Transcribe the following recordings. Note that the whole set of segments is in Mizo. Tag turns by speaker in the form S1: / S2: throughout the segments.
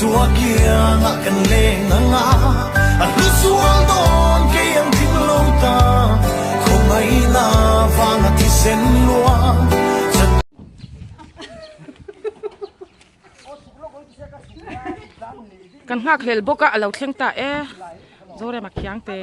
S1: Isua kiangah kan leng anga, a hlu sual dawn kei ang tling lo ta, khawngaihna vanga thisen luang chat.
S2: Kan nghak hlel bawk a, a lo thleng ta e. Zorema khiang te.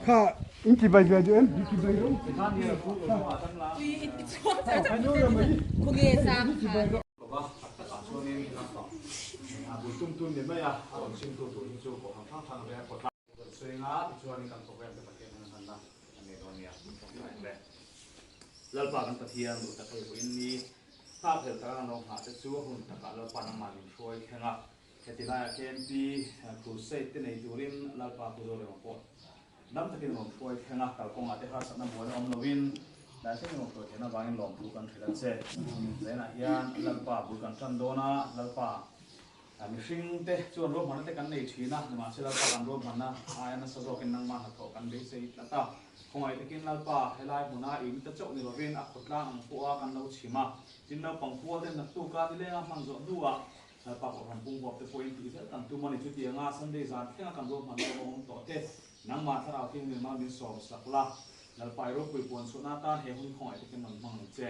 S3: Kha in ti bai ve duh em?
S4: Lalpa kan Pathian duh tak hei vawiin ni nghakhlel taka kan lo nghah te chu a hun takah Lalpa nangmah min hruai thleng a. Heti laiah KMP Crusade te nei turin Lalpa Pu Zorema pawh dam takin rawn hruai thleng a, kalkawngah te harsatna buaina awm loin dai thlengin rawn hruai theihna vangin lawmthu kan hrilh a che. Zainah hian Lalpa bul kan tan dawn a, Lalpa mihring te chuan ruahmanna te kan nei thin a, nimahse Lalpa kan ruahmanna aia nasa zawkin nangmah hnathawh kan beisei tlat a. Khawngaih takin Lalpa helai hmuna i mita chauh ni lovin a khawtlang ang pawha kan lo chhim a, tin naupang pual ten naktuka nilenga hman zawh hnuah Lalpa Kohhran pumhuap te pawhin tih zel kan tum a ni. Chutianga Sunday zan thlenga kan ruahman zawk a awm tawh te, nangmah thlarau thianghlim mal min sawm sak la. Lalpa i ropui puan chhuahna atan he hun khawngaih takin rawn hmang ang che.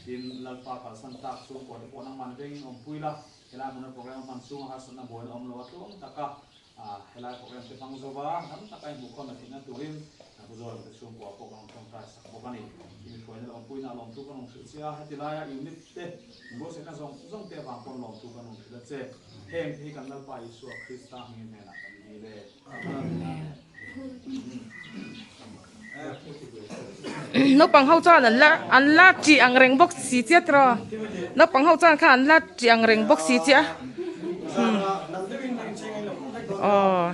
S4: Tin, Lalpa kalsan tlak chhungkua te pawh nangmahni vengin awmpui la, helai hmuna program a hman chhunga harsatna buaina awm lo a tluang taka Helai program te hmang zova dam taka i hmuh khawmna theihna turin Pu Zoram te chhungkua pawh kan rawn tawngtai sak bawk a ni. I mihruaina leh awmpuina a lawmthu kan rawn hrilh che a, heti laia unit te inbuatsaihna zawng zawng te avang pawn lawmthu kan rawn hrilh a che. Heng te hi kan Lalpa Isua Krista hmingin hnenah kan dil e. Amen.
S2: Naupang ho chuan an la an la tih ang reng bawk si chiah tiraw naupang ho chuan khan an la tih ang reng bawk si chiah aw.